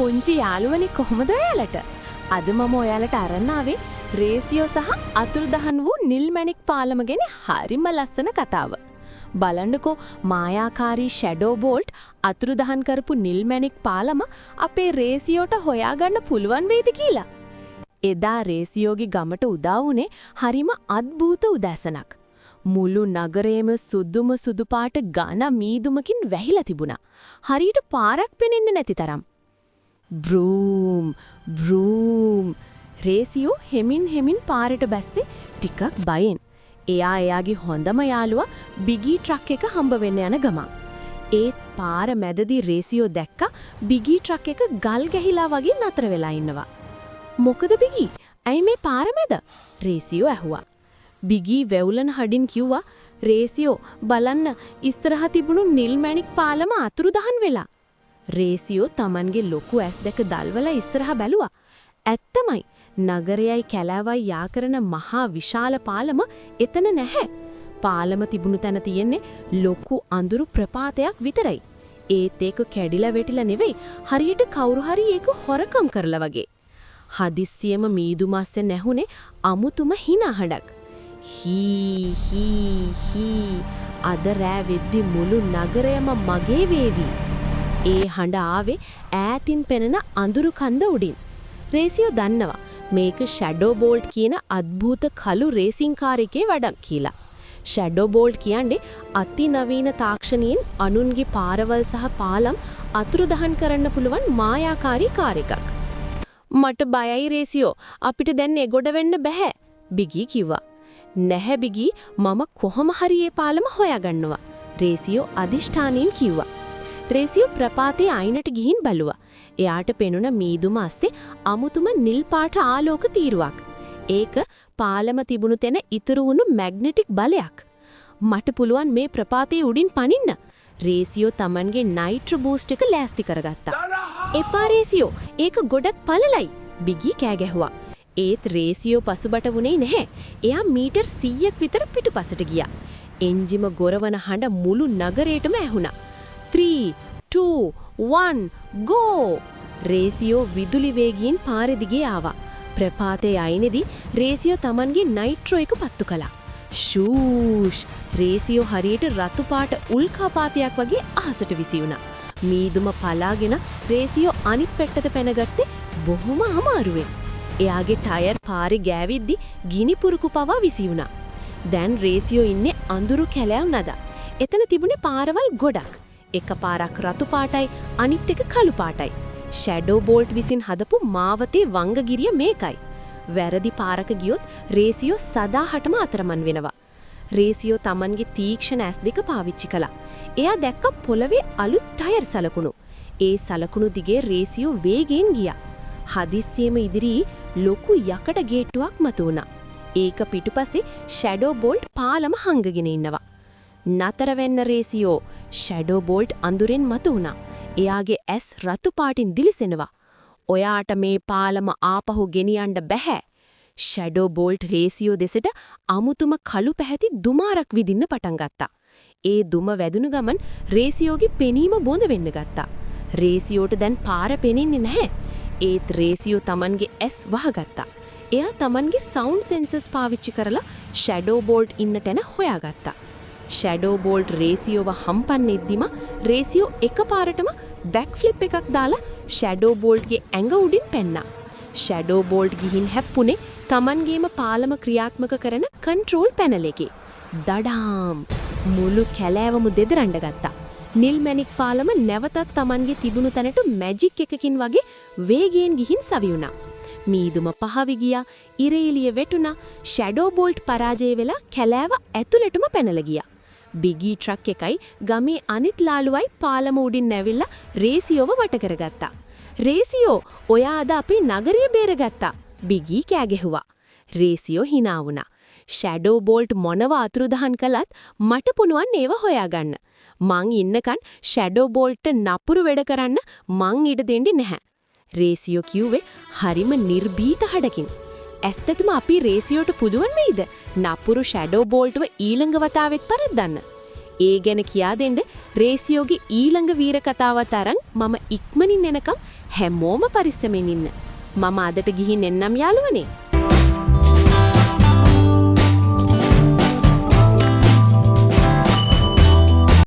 පුංචි යාළුවනි, කොහොමද ඔයාලට? අද මම ඔයාලට අරන් ආවේ රේසියෝ සහ අතුරුදහන් වූ නිල්මැණික් පාලම ගැන හරිම ලස්සන කතාව. බලන්නකෝ, මායාකාරී ෂැඩෝ බෝල්ට් අතුරුදහන් කරපු නිල්මැණික් පාලම අපේ රේසියෝට හොයාගන්න පුළුවන් වෙයිද කියලා. එදා රේසියෝගේ ගමට උදා වුණේ හරිම අద్භූත උදෑසනක්. මුළු නගරයම සුදුම සුදු පාට ඝන මීදුමකින් වැහිලා තිබුණා. හරියට පාරක් පෙනෙන්නේ නැති තරම්. බ්‍රූම් බ්‍රූම්, රේසියෝ හෙමින් හෙමින් පාරට බැස්සේ ටිකක් බයෙන්. එයා එයාගේ හොඳම යාළුවා බිගී ට්‍රක් එක හම්බ වෙන්න යන ගමන්. ඒත් පාර මැදදී රේසියෝ දැක්කා බිගී ට්‍රක් එක ගල් ගැහිලා වගේ නතර වෙලා ඉන්නවා. "මොකද බිගී? ඇයි මේ පාර මැද?" රේසියෝ ඇහුවා. බිගී වෙවුලන හඩින් කිව්වා, "රේසියෝ, බලන්න, ඉස්සරහ තිබුණු නිල් මැණික් පාලම අතුරුදහන් වෙලා." රේසියෝ තමන්ගේ ලොකු ඇස් දෙක දල්වලා ඉස්සරහ බැලුවා. ඇත්තමයි, නගරයයි කැලෑවයි යා කරන මහා විශාල පාලම එතන නැහැ. පාලම තිබුණු තැන තියෙන්නේ ලොකු අඳුරු ප්‍රපාතයක් විතරයි. ඒත් ඒක කැඩිලා වැටිලා නෙවෙයි, හරියට කවුරු හරි ඒක හොරකම් කරලා වගේ. හදිස්සියෙම මීදුම අස්සෙන් ඇහුනේ අමුතුම හිනා හඬක්. "හී හී හී, අද රෑ වෙද්දි මුළු නගරයම මගේ වේවි." ඒ හඬ ආවේ ඈතින් පෙනෙන අඳුරු කන්ද උඩින්. රේසියෝ දන්නවා මේක ෂැඩෝ බෝල්ට් කියන අద్භූත කළු රේසින් කාර් එකේ වැඩක් කියලා. ෂැඩෝ බෝල්ට් කියන්නේ අති නවීන තාක්ෂණයෙන් අනුන්ගේ පාරවල් සහ පාලම් අතුරුදහන් කරන්න පුළුවන් මායාකාරී කාර් එකක්. "මට බයයි රේසියෝ, අපිට දැන් එගොඩ වෙන්න බැහැ," බිගී කිව්වා. "නැහැ බිගී, මම කොහොම හරි ඒ පාලම හොයාගන්නවා," රේසියෝ අදිෂ්ඨානයෙන් කිව්වා. රේසියෝ ප්‍රපාතයේ අයිනට ගිහින් බැලුවා. එයාට පෙනුන මීදුම අස්සේ අමුතුම නිල් පාට ආලෝක තීරුවක්. ඒක පාලම තිබුණු තැන ඉතුරු වුණු මැග්නටික් බලයක්. "මට පුළුවන් මේ ප්‍රපාතයේ උඩින් පනින්න." රේසියෝ තමන්ගේ නයිට්‍රෝ බූස්ට් එක ලෑස්ති කරගත්තා. "එපා රේසියෝ, ඒක ගොඩක් පළලයි," බිගී කෑ ගැහුවා. ඒත් රේසියෝ පසුබට වුණේ නැහැ. එයා මීටර් 100ක් විතර පිටුපසට ගියා. එන්ජිම ගොරවන හඬ මුළු නගරයටම ඇහුණා. 3, 2, 1, go! රේසියෝ විදුලි වේගයෙන් පාර දිගේ ආවා. ප්‍රපාතයේ අයිනේදී රේසියෝ තමන්ගේ නයිට්‍රෝ එක පත්තු කළා. ෂූෂ්! රේසියෝ හරියට රතු පාට උල්කාපාතයක් වගේ අහසට විසි වුණා. මීදුම පලාගෙන රේසියෝ අනිත් පැත්තට පැනගත්තේ බොහොම අමාරුවෙන්. එයාගේ ටයර් පාරේ ගෑවිද්දි ගිනි පුරුකු පවා විසි වුණා. දැන් රේසියෝ ඉන්නේ අඳුරු කැලෑව මැද. එතන තිබුණේ පාරවල් ගොඩක්. එක පාරක් රතු පාටයි, අනිත් එක කළු පාටයි. ෂැඩෝ බෝල්ට් විසින් හදපු මාවතේ වංගගිරිය මේකයි. වැරදි පාරක ගියොත් රේසියෝ සදාහටම අතරමන් වෙනවා. රේසියෝ තමන්ගේ තීක්ෂණ ඇස් දෙක පාවිච්චි කළා. එයා දැක්ක පොළවේ අලුත් ටයර් සලකුණු. ඒ සලකුණු දිගේ රේසියෝ වේගයෙන් ගියා. හදිස්සියෙම ඉදිරියේ ලොකු යකඩ ගේට්ටුවක් මතුවුණා. ඒක පිටුපසේ ෂැඩෝ බෝල්ට් පාලම හංගගෙන ඉන්නවා. "නතර වෙන්න රේසියෝ!" ෂැඩෝ බෝල්ට් අඳුරෙන් මතු වුණා. එයාගේ ඇස් රතු පාටින් දිලිසෙනවා. "ඔයාට මේ පාලම ආපහු ගෙනියන්න බැහැ." ෂැඩෝ බෝල්ට් රේසියෝ දෙසට අමුතුම කළු පැහැති දුමාරක් විදින්න පටන් ගත්තා. ඒ දුම වැදුණු ගමන් රේසියෝගේ පෙනීම බොඳ වෙන්න ගත්තා. රේසියෝට දැන් පාර පෙනෙන්නේ නැහැ. ඒත් රේසියෝ තමන්ගේ ඇස් වහගත්තා. එයා තමන්ගේ සවුන්ඩ් සෙන්සර්ස් පාවිච්චි කරලා ෂැඩෝ බෝල්ට් ඉන්න තැන හොයාගත්තා. ෂැඩෝ බෝල්ට් රේසියෝව හම්පන්න එද්දිම රේසියෝ එකපාරටම බැක් ෆ්ලිප් එකක් දාලා ෂැඩෝ බෝල්ට්ගේ ඇඟ උඩින් පැන්නා. ෂැඩෝ බෝල්ට් ගිහින් හැප්පුණේ තමන්ගේම පාලම ක්‍රියාත්මක කරන කන්ට්‍රෝල් පැනල් එකේ. දඩාම්! මුළු කැලෑවම දෙදරන්න ගත්තා. නිල් මැණික් පාලම නැවතත් තමන්ගේ තිබුණු තැනට මැජික් එකකින් වගේ වේගයෙන් ගිහින් සවි වුණා. මීදුම පහවි ගියා, ඉර එළිය වැටුණා, ෂැඩෝ බෝල්ට් පරාජය වෙලා කැලෑව ඇතුළටම පැනලා ගියා. බිගී ට්‍රක් එකයි ගමේ අනිත් යාළුවයි පාලම උඩින් ඇවිල්ලා රේසියෝව වට කරගත්තා. "රේසියෝ, ඔයා අද අපේ නගරය බේරගත්තා," බිගී කෑ ගැහුවා. රේසියෝ හිනා වුණා. "ෂැඩෝ බෝල්ට් මොනව අතුරුදහන් කළත් මට පුළුවන් ඒව හොයාගන්න. මං ඉන්නකන් ෂැඩෝ බෝල්ට්ට නපුරු වැඩ කරන්න මං ඉඩ දෙන්නේ නැහැ," රේසියෝ කිව්වේ හරිම නිර්භීත හඩකින්. ඇත්තටම අපි රේසියෝට පුළුවන් වෙයිද නපුරු ෂැඩෝ බෝල්ට්ව ඊළඟ වතාවෙත් පරද්දන්න? ඒ ගැන කියා දෙන්න රේසියෝගේ ඊළඟ වීර කතාවත් අරන් මම ඉක්මනින් එනකම් හැමෝම පරිස්සමෙන් ඉන්න. මම අදට ගිහින් එන්නම් යාළුවනේ.